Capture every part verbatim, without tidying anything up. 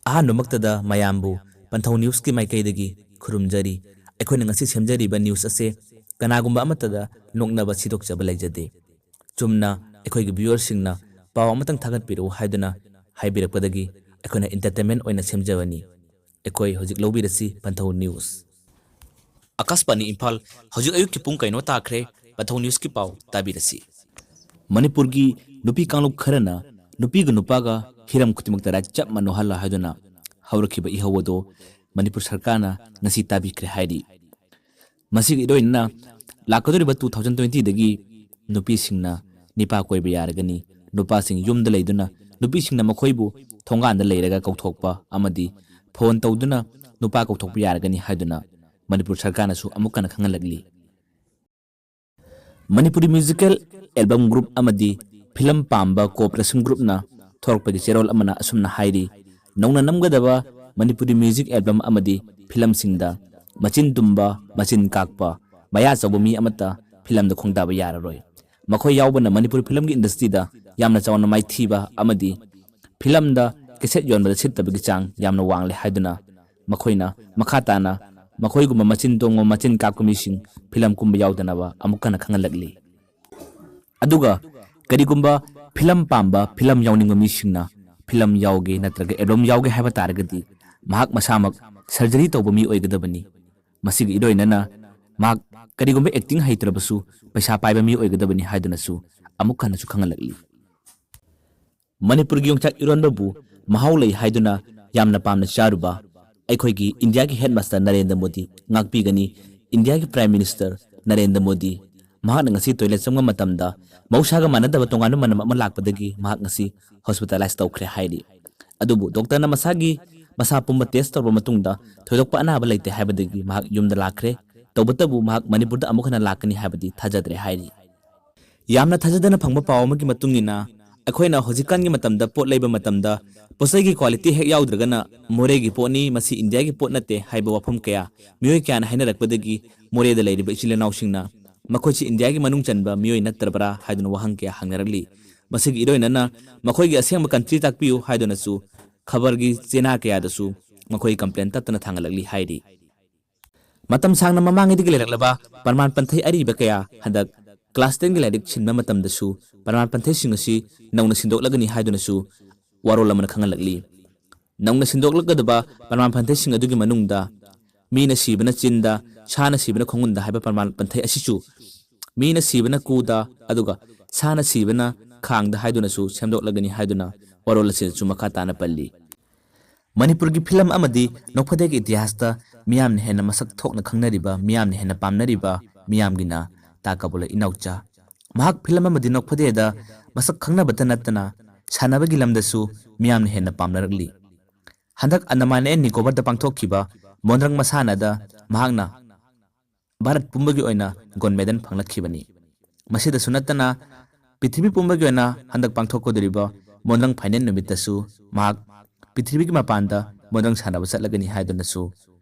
ꯑꯍꯥꯟꯕꯃꯛꯇꯗ ꯃꯌꯥꯝꯕꯨ ꯄꯟꯊꯧ ꯅ꯭ꯌꯨꯁꯀꯤ ꯃꯥꯏꯀꯩꯗꯒꯤ ꯈꯨꯔꯨꯝꯖꯔꯤ꯫ ꯑꯩꯈꯣꯏꯅ ꯉꯁꯤ ꯁꯦꯝꯖꯔꯤꯕ ꯅ꯭ꯌꯨꯁ ꯑꯁꯦ ꯀꯅꯥꯒꯨꯝꯕ ꯑꯃꯠꯇꯗ ꯅꯣꯛꯅꯕ ꯁꯤꯗꯣꯛꯆꯕ ꯂꯩꯖꯗꯦ꯫ ꯆꯨꯝꯅ ꯑꯩꯈꯣꯏꯒꯤ ꯚ꯭ꯌꯨꯋꯔꯁꯤꯡꯅ ꯄꯥꯎ ꯑꯃꯇꯪ ꯊꯥꯒꯠꯄꯤꯔꯛꯎ ꯍꯥꯏꯗꯨꯅ ꯍꯥꯏꯕꯤꯔꯛꯄꯗꯒꯤ ꯑꯩꯈꯣꯏꯅ ꯏꯟꯇꯔꯇꯦꯟꯃꯦꯟ ꯑꯣꯏꯅ ꯁꯦꯝꯖꯕꯅꯤ꯫ ꯑꯩꯈꯣꯏ ꯍꯧꯖꯤꯛ ꯂꯧꯕꯤꯔꯁꯤ ꯄꯟꯊꯧ ꯅ꯭ꯌꯨꯁ꯫ ꯑꯀꯥꯁꯕꯥꯅꯤ ꯏꯝꯐꯥꯜ, ꯍꯧꯖꯤꯛ ꯑꯌꯨꯛꯀꯤ ꯄꯨꯡ ꯀꯩꯅꯣ ꯇꯥꯈ꯭ꯔꯦ? ꯄꯟꯊꯧ ꯅ꯭ꯌꯨꯁꯀꯤ ꯄꯥꯎ ꯇꯥꯕꯤꯔꯁꯤ꯫ ꯃꯅꯤꯄꯨꯔꯒꯤ ꯅꯨꯄꯤ ꯀꯥꯡꯂꯨꯞ ꯈꯔꯅ ꯅꯨꯄꯤꯒ ꯅꯨꯄꯥꯒ ꯍꯤꯔꯝ ꯈꯨꯗꯤꯡꯃꯛꯇ right ꯆꯞ ꯃꯥꯟꯅꯍꯜꯂ ꯍꯥꯏꯗꯨꯅ ꯍꯧꯔꯛꯈꯤꯕ ꯏꯍꯧ ꯑꯗꯣ ꯃꯅꯤꯄꯨꯔ ꯁꯔꯀꯥꯔꯅ ꯉꯁꯤ ꯇꯥꯕꯤꯈ꯭ꯔꯦ ꯍꯥꯏꯔꯤ꯫ ꯃꯁꯤꯒ ꯏꯔꯣꯏꯅꯅ ꯂꯥꯛꯀꯗꯧꯔꯤꯕ two thousand twenty ꯗꯒꯤ ꯅꯨꯄꯤꯁꯤꯡꯅ ꯅꯤꯄꯥ ꯀꯣꯏꯕ ꯌꯥꯔꯒꯅꯤ, ꯅꯨꯄꯥꯁꯤꯡ ꯌꯨꯝꯗ ꯂꯩꯗꯨꯅ ꯅꯨꯄꯤꯁꯤꯡꯅ ꯃꯈꯣꯏꯕꯨ ꯊꯣꯡꯒꯥꯟꯗ ꯂꯩꯔꯒ ꯀꯧꯊꯣꯛꯄ ꯑꯃꯗꯤ ꯐꯣꯟ ꯇꯧꯗꯨꯅ ꯅꯨꯄꯥ ꯀꯧꯊꯣꯛꯄ ꯌꯥꯔꯒꯅꯤ ꯍꯥꯏꯗꯨꯅ ꯃꯅꯤꯄꯨꯔ ꯁꯔꯀꯥꯔꯅꯁꯨ ꯑꯃꯨꯛ ꯍꯟꯅ ꯈꯪꯍꯜꯂꯛꯂꯤ꯫ ꯃꯅꯤꯄꯨꯔꯤ ꯃ꯭ꯌꯨꯖꯤꯀꯦꯜ ꯑꯦꯜꯕꯝ ꯒ꯭ꯔꯨꯞ ꯑꯃꯗꯤ ꯐꯤꯂꯝ ꯄꯥꯝꯕ ꯀꯣꯑꯣꯄꯔꯦꯁꯟ ꯒ꯭ꯔꯨꯞꯅ ꯊꯣꯔꯛꯄꯒꯤ ꯆꯦꯔꯣꯜ ꯑꯃꯅ ꯑꯁꯨꯝꯅ ꯍꯥꯏꯔꯤ, ꯅꯧꯅ ꯅꯝꯒꯗꯕ ꯃꯅꯤꯄꯨꯔꯤ ꯃ꯭ꯌꯨꯖꯤꯛ ꯑꯦꯜꯕꯝ ꯑꯃꯗꯤ ꯐꯤꯂꯝꯁꯤꯡꯗ ꯃꯆꯤꯟ ꯇꯨꯝꯕ, ꯃꯆꯤꯟ ꯀꯥꯛꯄ, ꯃꯌꯥ ꯆꯧꯕ ꯃꯤ ꯑꯃꯠꯇ ꯐꯤꯂꯝꯗ ꯈꯣꯡꯗꯥꯕ ꯌꯥꯔꯔꯣꯏ꯫ ꯃꯈꯣꯏ ꯌꯥꯎꯕꯅ ꯃꯅꯤꯄꯨꯔ ꯐꯤꯂꯝꯒꯤ ꯏꯟꯗꯁꯇ꯭ꯔꯤꯗ ꯌꯥꯝꯅ ꯆꯥꯎꯅ ꯃꯥꯏꯊꯤꯕ ꯑꯃꯗꯤ ꯐꯤꯂꯝꯗ ꯀꯦꯁꯦꯠ ꯌꯣꯟꯕꯗ ꯁꯤꯠꯇꯕꯒꯤ ꯆꯥꯡ ꯌꯥꯝꯅ ꯋꯥꯡꯂꯦ ꯍꯥꯏꯗꯨꯅ ꯃꯈꯣꯏꯅ ꯃꯈꯥ ꯇꯥꯅ ꯃꯈꯣꯏꯒꯨꯝꯕ ꯃꯆꯤꯟ ꯇꯣꯡꯕ, ꯃꯆꯤꯟ ꯀꯥꯛꯄ ꯃꯤꯁꯤꯡ ꯐꯤꯂꯝ ꯀꯨꯝꯕ ꯌꯥꯎꯗꯅꯕ ꯑꯃꯨꯛ ꯍꯟꯅ ꯈꯪꯍꯜꯂꯛꯂꯤ꯫ ꯑꯗꯨꯒ ꯀꯔꯤꯒꯨꯝꯕ ꯐꯤꯂꯝ ꯄꯥꯝꯕ, ꯐꯤꯂꯝ ꯌꯥꯎꯅꯤꯡꯕ ꯃꯤꯁꯤꯡꯅ ꯐꯤꯂꯝ ꯌꯥꯎꯒꯦ ꯅꯠꯇ꯭ꯔꯒ ꯑꯦꯜꯕꯝ ꯌꯥꯎꯒꯦ ꯍꯥꯏꯕ ꯇꯥꯔꯒꯗꯤ ꯃꯍꯥꯛ ꯃꯁꯥꯃꯛ ꯁꯔꯖꯔꯤ ꯇꯧꯕ ꯃꯤ ꯑꯣꯏꯒꯗꯕꯅꯤ꯫ ꯃꯁꯤꯒ ꯏꯔꯣꯏꯅꯅ ꯃꯍꯥꯛ ꯀꯔꯤꯒꯨꯝꯕ ꯑꯦꯛꯇꯤꯡ ꯍꯩꯇ꯭ꯔꯕꯁꯨ ꯄꯩꯁꯥ ꯄꯥꯏꯕ ꯃꯤ ꯑꯣꯏꯒꯗꯕꯅꯤ ꯍꯥꯏꯗꯨꯅꯁꯨ ꯑꯃꯨꯛ ꯍꯟꯅꯁꯨ ꯈꯪꯍꯜꯂꯛꯂꯤ꯫ ꯃꯅꯤꯄꯨꯔꯒꯤ ꯌꯣꯡꯆꯥꯛ ꯏꯔꯣꯟꯕꯕꯨ ꯃꯍꯥꯎ ꯂꯩ ꯍꯥꯏꯗꯨꯅ ꯌꯥꯝꯅ ꯄꯥꯝꯅ ꯆꯥꯔꯨꯕ ꯑꯩꯈꯣꯏꯒꯤ ꯏꯟꯗꯤꯌꯥꯒꯤ ꯍꯦꯗꯃꯥꯁꯇꯔ ꯅꯔꯦꯟꯗ꯭ꯔ ꯃꯣꯗꯤ ꯉꯥꯛꯄꯤꯒꯅꯤ꯫ ꯏꯟꯗꯤꯌꯥꯒꯤ ꯄ꯭ꯔꯥꯏꯝ ꯃꯤꯅꯤꯁꯇꯔ ꯅꯔꯦꯟꯗ꯭ꯔ ꯃꯣꯗꯤ ꯃꯍꯥꯛꯅ ꯉꯁꯤ ꯇꯣꯏꯂꯦꯠ ꯆꯪꯕ ꯃꯇꯝꯗ ꯃꯍꯧꯁꯥꯒ ꯃꯥꯟꯅꯗꯕ ꯇꯣꯉꯥꯟꯕ ꯃꯅꯝ ꯑꯃ ꯂꯥꯛꯄꯗꯒꯤ ꯃꯍꯥꯛ ꯉꯁꯤ ꯍꯣꯁꯄꯤꯇꯥꯂꯥꯏꯁ ꯇꯧꯈ꯭ꯔꯦ ꯍꯥꯏꯔꯤ꯫ ꯑꯗꯨꯕꯨ ꯗꯣꯛꯇꯔꯅ ꯃꯁꯥꯒꯤ ꯃꯁꯥ ꯄꯨꯝꯕ ꯇꯦꯁ ꯇꯧꯔꯕ ꯃꯇꯨꯡꯗ ꯊꯣꯏꯗꯣꯛꯄ ꯑꯅꯥꯕ ꯂꯩꯇꯦ ꯍꯥꯏꯕꯗꯒꯤ ꯃꯍꯥꯛ ꯌꯨꯝꯗ ꯂꯥꯛꯈ꯭ꯔꯦ꯫ ꯇꯧꯕꯇꯕꯨ ꯃꯍꯥꯛ ꯃꯅꯤꯄꯨꯔꯗ ꯑꯃꯨꯛ ꯍꯟꯅ ꯂꯥꯛꯀꯅꯤ ꯍꯥꯏꯕꯗꯤ ꯊꯥꯖꯗ꯭ꯔꯦ ꯍꯥꯏꯔꯤ꯫ ꯌꯥꯝꯅ ꯊꯥꯖꯗꯅ ꯐꯪꯕ ꯄꯥꯎ ꯑꯃꯒꯤ ꯃꯇꯨꯡ ꯏꯟꯅ, ꯑꯩꯈꯣꯏꯅ ꯍꯧꯖꯤꯛꯀꯥꯟꯒꯤ ꯃꯇꯝꯗ ꯄꯣꯠ ꯂꯩꯕ ꯃꯇꯝꯗ ꯄꯣꯠꯆꯩꯒꯤ ꯀ꯭ꯋꯥꯂꯤꯇꯤ ꯍꯦꯛ ꯌꯥꯎꯗ꯭ꯔꯒꯅ ꯃꯣꯔꯦꯒꯤ ꯄꯣꯠꯅꯤ, ꯃꯁꯤ ꯏꯟꯗꯤꯌꯥꯒꯤ ꯄꯣꯠ ꯅꯠꯇꯦ ꯍꯥꯏꯕ ꯋꯥꯐꯝ ꯀꯌꯥ ꯃꯤꯑꯣꯏ ꯀꯌꯥꯅ ꯍꯥꯏꯅꯔꯛꯄꯗꯒꯤ ꯃꯣꯔꯦꯗ ꯂꯩꯔꯤꯕ ꯏꯆꯤꯜ ꯏꯅꯥꯎꯁꯤꯡꯅ ꯃꯈꯣꯏꯁꯤ ꯏꯟꯗꯤꯌꯥꯒꯤ ꯃꯅꯨꯡ ꯆꯟꯕ ꯃꯤꯑꯣꯏ ꯅꯠꯇ꯭ꯔꯕ꯭ꯔꯥ ꯍꯥꯏꯗꯨꯅ ꯋꯥꯍꯪ ꯀꯌꯥ ꯍꯪꯅꯔꯛꯂꯤ꯫ ꯃꯁꯤꯒꯤ ꯏꯔꯣꯏꯅꯅ ꯃꯈꯣꯏꯒꯤ ꯑꯁꯦꯡꯕ ꯀꯟꯇ꯭ꯔꯤ ꯇꯥꯛꯄꯤꯌꯨ ꯍꯥꯏꯗꯨꯅꯁꯨ ꯈꯕꯔꯒꯤ ꯆꯦꯅꯥ ꯀꯌꯥꯗꯁꯨ ꯃꯈꯣꯏ complain ꯇꯠꯇꯅ ꯊꯥꯡꯒꯠꯂꯛꯂꯤ ꯍꯥꯏꯔꯤ꯫ ꯃꯇꯝ ꯁꯥꯡꯅ ꯃꯃꯥꯡꯉꯩꯗꯒꯤ ꯂꯩꯔꯛꯂꯕ ꯄ꯭ꯔꯃꯥꯟ ꯄꯟꯊꯩ ꯑꯔꯤꯕ ꯀꯌꯥ ꯍꯟꯗꯛ class ten ꯒꯤ ꯂꯥꯏꯔꯤꯛ ꯁꯤꯟꯕ ꯃꯇꯝꯗꯁꯨ ꯄ꯭ꯔꯃꯥꯟ ꯄꯟꯊꯩꯁꯤꯡ ꯑꯁꯤ ꯅꯧꯅ ꯁꯤꯟꯗꯣꯛꯂꯒꯅꯤ ꯍꯥꯏꯗꯨꯅꯁꯨ ꯋꯥꯔꯣꯜ ꯑꯃꯅ ꯈꯪꯍꯜꯂꯛꯂꯤ꯫ ꯅꯧꯅ ꯁꯤꯟꯗꯣꯛꯂꯛꯀꯗꯕ ꯄ꯭ꯔꯃꯥꯟ ꯄꯟꯊꯩꯁꯤꯡ ꯑꯗꯨꯒꯤ ꯃꯅꯨꯡꯗ "ꯃꯤꯅ ꯁꯤꯕꯅ ꯆꯤꯟꯗ, ꯁꯥꯅ ꯁꯤꯕꯅ ꯈꯣꯡꯒꯨꯟꯗ" ꯍꯥꯏꯕ ꯄ꯭ꯔꯃꯥꯟ ꯄꯟꯊꯩ ꯑꯁꯤꯁꯨ "ꯃꯤꯅ ꯁꯤꯕꯅ ꯀꯨꯗ, ꯑꯗꯨꯒ ꯁꯥꯅ ꯁꯤꯕꯅ ꯈꯥꯡꯗ" ꯍꯥꯏꯗꯨꯅꯁꯨ ꯁꯦꯝꯗꯣꯛꯂꯒꯅꯤ ꯍꯥꯏꯗꯨꯅ ꯋꯥꯔꯣꯜ ꯑꯁꯤꯗꯁꯨ ꯃꯈꯥ ꯇꯥꯅ ꯄꯜꯂꯤ꯫ ꯃꯅꯤꯄꯨꯔꯒꯤ ꯐꯤꯂꯝ ꯑꯃꯗꯤ ꯅꯣꯛꯐꯗꯦꯒꯤ ꯏꯇꯤꯍꯥꯁꯇ ꯃꯤꯌꯥꯝꯅ ꯍꯦꯟꯅ ꯃꯁꯛ ꯊꯣꯛꯅ ꯈꯪꯅꯔꯤꯕ, ꯃꯤꯌꯥꯝꯅ ꯍꯦꯟꯅ ꯄꯥꯝꯅꯔꯤꯕ ꯃꯤꯌꯥꯝꯒꯤꯅ ꯇꯥ ꯀꯕꯣꯂ ꯏꯅꯥꯎꯆꯥ꯫ ꯃꯍꯥꯛ ꯐꯤꯂꯝ ꯑꯃꯗꯤ ꯅꯣꯛꯐꯗꯦꯗ ꯃꯁꯛ ꯈꯪꯅꯕꯇ ꯅꯠꯇꯅ ꯁꯥꯟꯅꯕꯒꯤ ꯂꯝꯗꯁꯨ ꯃꯤꯌꯥꯝꯅ ꯍꯦꯟꯅ ꯄꯥꯝꯅꯔꯛꯂꯤ꯫ ꯍꯟꯗꯛ ꯑꯟꯗꯃꯥꯟ ꯑꯦꯟ ꯅꯤꯀꯣꯕꯔꯗ ꯄꯥꯡꯊꯣꯛꯈꯤꯕ ꯃꯣꯟꯗ꯭ꯔꯪ ꯃꯁꯥꯟꯅꯗ ꯃꯍꯥꯛꯅ ꯚꯥꯔꯠ ꯄꯨꯝꯕꯒꯤ ꯑꯣꯏꯅ gold medal ꯐꯪꯂꯛꯈꯤꯕꯅꯤ꯫ ꯃꯁꯤꯗꯁꯨ ꯅꯠꯇꯅ ꯄ꯭ꯔꯤꯊꯤꯕꯤ ꯄꯨꯝꯕꯒꯤ ꯑꯣꯏꯅ ꯍꯟꯗꯛ ꯄꯥꯡꯊꯣꯛꯀꯗꯧꯔꯤꯕ ꯃꯣꯟꯗ꯭ꯔꯪ final ꯅꯨꯃꯤꯠꯇꯁꯨ ꯃꯍꯥꯛ ꯄ꯭ꯔꯤꯊꯤꯕꯤꯒꯤ ꯃꯄꯥꯟꯗ ꯃꯣꯟꯗ꯭ꯔꯪ ꯁꯥꯟꯅꯕ ꯆꯠꯂꯒꯅꯤ ꯍꯥꯏꯗꯨꯅꯁꯨ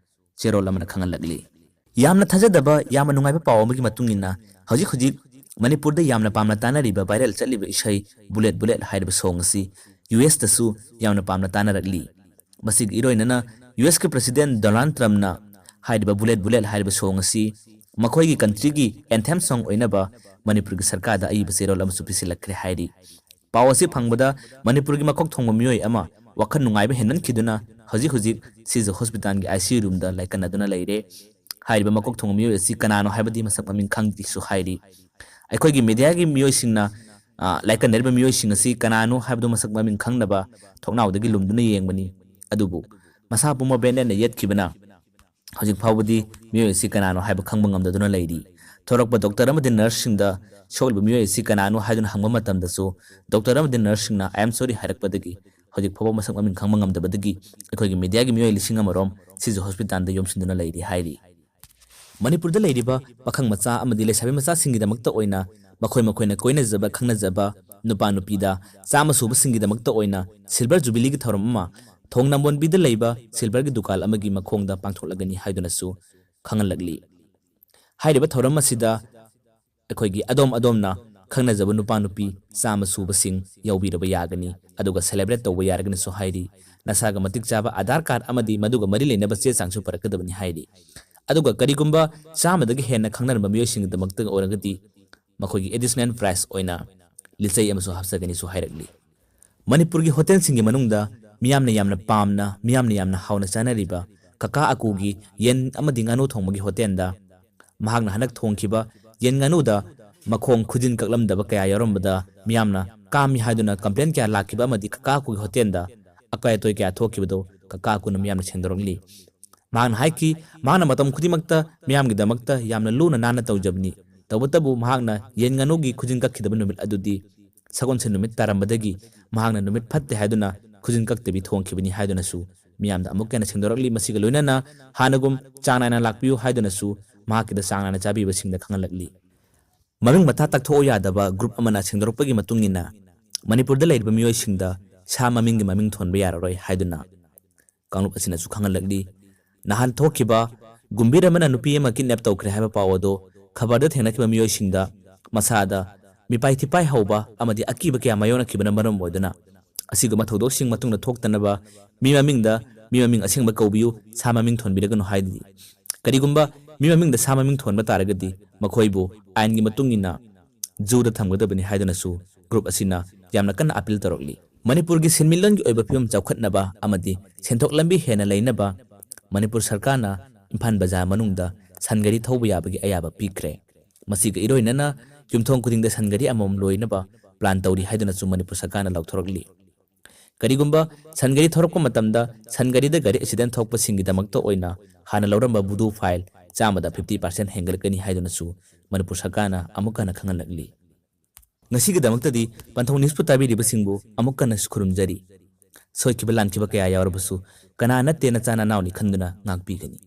ꯆꯦꯔꯣꯜ ꯑꯃꯅ ꯈꯪꯍꯜꯂꯛꯂꯤ꯫ ꯌꯥꯝꯅ ꯊꯥꯖꯗꯕ, ꯌꯥꯝꯅ ꯅꯨꯡꯉꯥꯏꯕ ꯄꯥꯎ ꯑꯃꯒꯤ ꯃꯇꯨꯡ ꯏꯟꯅ, ꯍꯧꯖꯤꯛ ꯍꯧꯖꯤꯛ ꯃꯅꯤꯄꯨꯔꯗ ꯌꯥꯝꯅ ꯄꯥꯝꯅ ꯇꯥꯅꯔꯤꯕ, viral ꯆꯠꯂꯤꯕ ꯏꯁꯩ "ꯕꯨꯂꯦꯠ ꯕꯨꯂꯦꯠ" ꯍꯥꯏꯔꯤꯕ song ꯑꯁꯤ ꯌꯨ ꯑꯦꯁꯇꯁꯨ ꯌꯥꯝꯅ ꯄꯥꯝꯅ ꯇꯥꯅꯔꯛꯂꯤ꯫ ꯃꯁꯤꯒꯤ ꯏꯔꯣꯏꯅꯅ ꯌꯨ ꯑꯦꯁꯀꯤ President Donald Trumpꯅ ꯍꯥꯏꯔꯤꯕ "ꯕꯨꯂꯦꯠ ꯕꯨꯂꯦꯠ" ꯍꯥꯏꯔꯤꯕ song ꯑꯁꯤ ꯃꯈꯣꯏꯒꯤ countryꯒꯤ anthem song ꯑꯣꯏꯅꯕ ꯃꯅꯤꯄꯨꯔꯒꯤ ꯁꯔꯀꯥꯔꯗ ꯑꯏꯕ ꯆꯦꯔꯣꯜ ꯑꯃꯁꯨ ꯄꯤꯁꯤꯜꯂꯛꯈ꯭ꯔꯦ ꯍꯥꯏꯔꯤ꯫ ꯄꯥꯎ ꯑꯁꯤ ꯐꯪꯕꯗ ꯃꯅꯤꯄꯨꯔꯒꯤ ꯃꯀꯣꯛ ꯊꯣꯡꯕ ꯃꯤꯑꯣꯏ ꯑꯃ ꯋꯥꯈꯜ ꯅꯨꯡꯉꯥꯏꯕ ꯍꯦꯟꯃꯟꯈꯤꯗꯨꯅ ꯍꯧꯖꯤꯛ ꯍꯧꯖꯤꯛ ꯁꯤꯖ hospitalꯒꯤ I C U roomꯗ ꯂꯥꯏꯀꯠꯅꯗꯨꯅ ꯂꯩꯔꯦ꯫ ꯍꯥꯏꯔꯤꯕ ꯃꯀꯣꯛ ꯊꯣꯡꯕ ꯃꯤꯑꯣꯏ ꯑꯁꯤ ꯀꯅꯥꯅꯣ ꯍꯥꯏꯕꯗꯤ ꯃꯁꯛ ꯃꯃꯤꯡ ꯈꯪꯗꯦꯁꯨ ꯍꯥꯏꯔꯤ꯫ ꯑꯩꯈꯣꯏꯒꯤ mediaꯒꯤ ꯃꯤꯑꯣꯏꯁꯤꯡꯅ, ꯑ, ꯂꯥꯏꯀꯠꯅꯔꯤꯕ ꯃꯤꯑꯣꯏꯁꯤꯡ ꯑꯁꯤ ꯀꯅꯥꯅꯣ ꯍꯥꯏꯕꯗꯨ ꯃꯁꯛ ꯃꯃꯤꯡ ꯈꯪꯅꯕ ꯊꯣꯡꯅꯥꯎꯗꯒꯤ ꯂꯨꯝꯗꯨꯅ ꯌꯦꯡꯕꯅꯤ꯫ ꯑꯗꯨꯕꯨ ꯃꯁꯥ ꯄꯨꯝꯕ bandageꯅ ꯌꯦꯠꯈꯤꯕꯅ ꯍꯧꯖꯤꯛ ꯐꯥꯎꯕꯗꯤ ꯃꯤꯑꯣꯏ ꯑꯁꯤ ꯀꯅꯥꯅꯣ ꯍꯥꯏꯕ ꯈꯪꯕ ꯉꯝꯗꯗꯨꯅ ꯂꯩꯔꯤ꯫ ꯊꯣꯔꯛꯄ doctor ꯑꯃꯗꯤ nurseꯁꯤꯡꯗ ꯁꯣꯛꯂꯤꯕ ꯃꯤꯑꯣꯏ ꯑꯁꯤ ꯀꯅꯥꯅꯣ ꯍꯥꯏꯗꯨꯅ ꯍꯪꯕ ꯃꯇꯝꯗꯁꯨ doctor ꯑꯃꯗꯤ nurseꯁꯤꯡꯅ "I am sorry" ꯍꯥꯏꯔꯛꯄꯗꯒꯤ ꯍꯧꯖꯤꯛ ꯐꯥꯎꯕ ꯃꯁꯛ ꯃꯃꯤꯡ ꯈꯪꯕ ꯉꯝꯗꯕꯗꯒꯤ ꯑꯩꯈꯣꯏꯒꯤ mediaꯒꯤ ꯃꯤꯑꯣꯏ ꯂꯤꯁꯤꯡ ꯑꯃꯔꯣꯝ ꯁꯤꯖ hospitalꯗ ꯌꯣꯝꯁꯤꯟꯗꯨꯅ ꯂꯩꯔꯤ ꯍꯥꯏꯔꯤ꯫ ꯃꯅꯤꯄꯨꯔꯗ ꯂꯩꯔꯤꯕ ꯄꯥꯈꯪ ꯃꯆꯥ ꯑꯃꯗꯤ ꯂꯩꯁꯥꯕꯤ ꯃꯆꯥꯁꯤꯡꯒꯤꯗꯃꯛꯇ ꯑꯣꯏꯅ ꯃꯈꯣꯏ ꯃꯈꯣꯏꯅ ꯀꯣꯏꯅꯖꯕ ꯈꯪꯅꯖꯕ ꯅꯨꯄꯥ ꯅꯨꯄꯤꯗ ꯆꯥꯝꯃ ꯁꯨꯕꯁꯤꯡꯒꯤꯗꯃꯛꯇ ꯑꯣꯏꯅ Silver Jubileeꯒꯤ ꯊꯧꯔꯝ ꯑꯃ ꯊꯣꯡ ꯅꯝꯕꯣꯟꯕꯤꯗ ꯂꯩꯕ Silverꯒꯤ ꯗꯨꯀꯥꯟ ꯑꯃꯒꯤ ꯃꯈꯣꯡꯗ ꯄꯥꯡꯊꯣꯛꯂꯒꯅꯤ ꯍꯥꯏꯗꯨꯅꯁꯨ ꯈꯪꯍꯜꯂꯛꯂꯤ꯫ ꯍꯥꯏꯔꯤꯕ ꯊꯧꯔꯝ ꯑꯁꯤꯗ ꯑꯩꯈꯣꯏꯒꯤ ꯑꯗꯣꯝ ꯑꯗꯣꯝꯅ ꯈꯪꯅꯖꯕ ꯅꯨꯄꯥ ꯅꯨꯄꯤ ꯆꯥꯝꯃ ꯁꯨꯕꯁꯤꯡ ꯌꯥꯎꯕꯤꯔꯕ ꯌꯥꯒꯅꯤ, ꯑꯗꯨꯒ celebrate ꯇꯧꯕ ꯌꯥꯔꯒꯅꯤꯁꯨ ꯍꯥꯏꯔꯤ꯫ ꯅꯁꯥꯒ ꯃꯇꯤꯛ ꯆꯥꯕ ꯑꯥꯙꯥꯔ ꯀꯥꯔꯗ ꯑꯃꯗꯤ ꯃꯗꯨꯒ ꯃꯔꯤ ꯂꯩꯅꯕ ꯆꯦ ꯆꯥꯡꯁꯨ ꯄꯨꯔꯛꯀꯗꯕꯅꯤ ꯍꯥꯏꯔꯤ꯫ ꯑꯗꯨꯒ ꯀꯔꯤꯒꯨꯝꯕ ꯆꯥꯝꯃꯗꯒꯤ ꯍꯦꯟꯅ ꯈꯪꯅꯔꯝꯕ ꯃꯤꯑꯣꯏꯁꯤꯡꯒꯤꯗꯃꯛꯇ ꯑꯣꯏꯔꯒꯗꯤ ꯃꯈꯣꯏꯒꯤ additional prize ꯑꯣꯏꯅ ꯂꯤꯆꯩ ꯑꯃꯁꯨ ꯍꯥꯞꯆꯒꯅꯤꯁꯨ ꯍꯥꯏꯔꯛꯂꯤ꯫ ꯃꯅꯤꯄꯨꯔꯒꯤ ꯍꯣꯇꯦꯜꯁꯤꯡꯒꯤ ꯃꯅꯨꯡꯗ ꯃꯤꯌꯥꯝꯅ ꯌꯥꯝꯅ ꯄꯥꯝꯅ, ꯃꯤꯌꯥꯝꯅ ꯌꯥꯝꯅ ꯍꯥꯎꯅ ꯆꯥꯅꯔꯤꯕ ꯀꯀꯥ ꯑꯀꯨꯒꯤ ꯌꯦꯟ ꯑꯃꯗꯤ ꯉꯥꯅꯨ ꯊꯣꯡꯕꯒꯤ ꯍꯣꯇꯦꯜꯗ ꯃꯍꯥꯛꯅ ꯍꯟꯗꯛ ꯊꯣꯡꯈꯤꯕ ꯌꯦꯟ ꯉꯥꯅꯨꯗ ꯃꯈꯣꯡ ꯈꯨꯖꯤꯟ ꯀꯛꯂꯝꯗꯕ ꯀꯌꯥ ꯌꯥꯎꯔꯝꯕꯗ ꯃꯤꯌꯥꯝꯅ ꯀꯥꯝꯃꯤ ꯍꯥꯏꯗꯨꯅ complain ꯀꯌꯥ ꯂꯥꯛꯈꯤꯕ ꯑꯃꯗꯤ ꯀꯀꯥ ꯑꯀꯨꯒꯤ ꯍꯣꯇꯦꯜꯗ ꯑꯀꯥꯏ ꯑꯇꯣꯏ ꯀꯌꯥ ꯊꯣꯛꯈꯤꯕꯗꯨ ꯀꯀꯥ ꯑꯀꯨꯅ ꯃꯤꯌꯥꯝꯅ ꯁꯦꯡꯗꯣꯔꯛꯂꯤ꯫ ꯃꯍꯥꯛꯅ ꯍꯥꯏꯈꯤ, ꯃꯍꯥꯛꯅ ꯃꯇꯝ ꯈꯨꯗꯤꯡꯃꯛꯇ ꯃꯤꯌꯥꯝꯒꯤꯗꯃꯛꯇ ꯌꯥꯝꯅ ꯂꯨꯅ ꯅꯥꯟꯅ ꯇꯧꯖꯕꯅꯤ꯫ ꯇꯧꯕꯇꯕꯨ ꯃꯍꯥꯛꯅ ꯌꯦꯟ ꯉꯥꯅꯨꯒꯤ ꯈꯨꯖꯤꯟ ꯀꯛꯈꯤꯗꯕ ꯅꯨꯃꯤꯠ ꯑꯗꯨꯗꯤ ꯁꯒꯣꯜꯁꯦꯟ ꯅꯨꯃꯤꯠ ꯇꯥꯔꯝꯕꯗꯒꯤ ꯃꯍꯥꯛꯅ ꯅꯨꯃꯤꯠ ꯐꯠꯇꯦ ꯍꯥꯏꯗꯨꯅ ꯈꯨꯖꯤꯟ ꯀꯛꯇꯕꯤ ꯊꯣꯡꯈꯤꯕꯅꯤ ꯍꯥꯏꯗꯨꯅꯁꯨ ꯃꯤꯌꯥꯝꯗ ꯑꯃꯨꯛꯀ ꯍꯦꯟꯅ ꯁꯦꯡꯗꯣꯔꯛꯂꯤ꯫ ꯃꯁꯤꯒ ꯂꯣꯏꯅꯅ ꯍꯥꯟꯅꯒꯨꯝ ꯆꯥꯡ ꯅꯥꯏꯅ ꯂꯥꯛꯄꯤꯌꯨ ꯍꯥꯏꯗꯨꯅꯁꯨ ꯃꯍꯥꯛꯀꯤꯗ ꯆꯥꯡ ꯅꯥꯏꯅ ꯆꯥꯕꯤꯕꯁꯤꯡꯗ ꯈꯪꯍꯜꯂꯛꯂꯤ꯫ ꯃꯃꯤꯡ ꯃꯊꯥ ꯇꯥꯛꯊꯣꯛꯑꯣ ꯌꯥꯗꯕ ꯒ꯭ꯔꯨꯞ ꯑꯃꯅ ꯁꯦꯡꯗꯣꯔꯛꯄꯒꯤ ꯃꯇꯨꯡ ꯏꯟꯅ ꯃꯅꯤꯄꯨꯔꯗ ꯂꯩꯔꯤꯕ ꯃꯤꯑꯣꯏꯁꯤꯡꯗ ꯁꯥ ꯃꯃꯤꯡꯒꯤ ꯃꯃꯤꯡ ꯊꯣꯟꯕ ꯌꯥꯔꯔꯣꯏ ꯍꯥꯏꯗꯨꯅ ꯀꯥꯡꯂꯨꯞ ꯑꯁꯤꯅꯁꯨ ꯈꯪꯍꯜꯂꯛꯂꯤ꯫ ꯅꯍꯥꯟ ꯊꯣꯛꯈꯤꯕ ꯒꯨꯝꯕꯤꯔ ꯑꯃꯅ ꯅꯨꯄꯤ ꯑꯃ ꯀꯤꯗꯅꯦꯞ ꯇꯧꯈ꯭ꯔꯦ ꯍꯥꯏꯕ ꯄꯥꯎ ꯑꯗꯨ ꯈꯕꯔꯗ ꯊꯦꯡꯅꯈꯤꯕ ꯃꯤꯑꯣꯏꯁꯤꯡꯗ ꯃꯁꯥꯗ ꯃꯤꯄꯥꯏ ꯊꯤꯄꯥꯏ ꯍꯧꯕ ꯑꯃꯗꯤ ꯑꯀꯤꯕ ꯀꯌꯥ ꯃꯥꯌꯣꯛꯅꯈꯤꯕꯅ ꯃꯔꯝ ꯑꯣꯏꯗꯨꯅ ꯑꯁꯤꯒꯨꯝꯕ ꯊꯧꯗꯣꯛꯁꯤꯡ ꯃꯇꯨꯡꯗ ꯊꯣꯛꯇꯅꯕ ꯃꯤ ꯃꯃꯤꯡꯗ ꯃꯤ ꯃꯃꯤꯡ ꯑꯁꯦꯡꯕ ꯀꯧꯕꯤꯌꯨ, ꯁꯥ ꯃꯃꯤꯡ ꯊꯣꯟꯕꯤꯔꯒꯅꯨ ꯍꯥꯏꯔꯤ꯫ ꯀꯔꯤꯒꯨꯝꯕ ꯃꯤ ꯃꯃꯤꯡꯗ ꯁꯥ ꯃꯃꯤꯡ ꯊꯣꯟꯕ ꯇꯥꯔꯒꯗꯤ ꯃꯈꯣꯏꯕꯨ ꯑꯥꯏꯟꯒꯤ ꯃꯇꯨꯡ ꯏꯟꯅ ꯖꯨꯗ ꯊꯝꯒꯗꯕꯅꯤ ꯍꯥꯏꯗꯨꯅꯁꯨ ꯒ꯭ꯔꯨꯞ ꯑꯁꯤꯅ ꯌꯥꯝꯅ ꯀꯟꯅ ꯑꯄꯤꯜ ꯇꯧꯔꯛꯂꯤ꯫ ꯃꯅꯤꯄꯨꯔꯒꯤ ꯁꯦꯟꯃꯤꯠꯂꯣꯟꯒꯤ ꯑꯣꯏꯕ ꯐꯤꯕꯝ ꯆꯥꯎꯈꯠꯅꯕ ꯑꯃꯗꯤ ꯁꯦꯟꯊꯣꯛ ꯂꯝꯕꯤ ꯍꯦꯟꯅ ꯂꯩꯅꯕ ꯃꯅꯤꯄꯨꯔ ꯁꯔꯀꯥꯔꯅ ꯏꯝꯐꯥꯜ ꯕꯖꯥꯔ ꯃꯅꯨꯡꯗ ꯁꯟ ꯒꯥꯔꯤ ꯊꯧꯕ ꯌꯥꯕꯒꯤ ꯑꯌꯥꯕ ꯄꯤꯈ꯭ꯔꯦ꯫ ꯃꯁꯤꯒ ꯏꯔꯣꯏꯅꯅ ꯌꯨꯝꯊꯣꯡ ꯈꯨꯗꯤꯡꯗ ꯁꯟ ꯒꯥꯔꯤ ꯑꯃꯃꯝ ꯂꯣꯏꯅꯕ ꯄ꯭ꯂꯥꯟ ꯇꯧꯔꯤ ꯍꯥꯏꯗꯨꯅꯁꯨ ꯃꯅꯤꯄꯨꯔ ꯁꯔꯀꯥꯔꯅ ꯂꯥꯎꯊꯣꯔꯛꯂꯤ꯫ ꯀꯔꯤꯒꯨꯝꯕ ꯁꯟ ꯒꯥꯔꯤ ꯊꯧꯔꯛꯄ ꯃꯇꯝꯗ ꯁꯟ ꯒꯥꯔꯤꯗ ꯒꯥꯔꯤ ꯑꯦꯛꯁꯤꯗꯦꯟ ꯊꯣꯛꯄꯁꯤꯡꯒꯤꯗꯃꯛꯇ ꯑꯣꯏꯅ ꯍꯥꯟꯅ ꯂꯧꯔꯝꯕ ꯕꯨꯗꯨ ꯐꯥꯏꯜ ꯆꯥꯝꯃꯗ fifty percent ꯍꯦꯟꯒꯠꯂꯛꯀꯅꯤ ꯍꯥꯏꯗꯨꯅꯁꯨ ꯃꯅꯤꯄꯨꯔ ꯁꯔꯀꯥꯔꯅ ꯑꯃꯨꯛ ꯍꯟꯅ ꯈꯪꯍꯜꯂꯛꯂꯤ꯫ ꯉꯁꯤꯒꯤꯗꯃꯛꯇꯗꯤ ꯄꯟꯊꯧ ꯅ꯭ꯌꯨꯁꯄꯨ ꯇꯥꯕꯤꯔꯤꯕꯁꯤꯡꯕꯨ ꯑꯃꯨꯛ ꯍꯟꯅ ꯈꯨꯔꯨꯝꯖꯔꯤ꯫ ꯁꯣꯏꯈꯤꯕ ꯂꯥꯟꯈꯤꯕ ꯀꯌꯥ ꯌꯥꯎꯔꯕꯁꯨ ꯀꯅꯥ ꯅꯠꯇꯦ ꯅꯆꯥ ꯅꯅꯥꯎꯅꯤ ꯈꯟꯗꯨꯅ ꯉꯥꯛꯄꯤꯒꯅꯤ꯫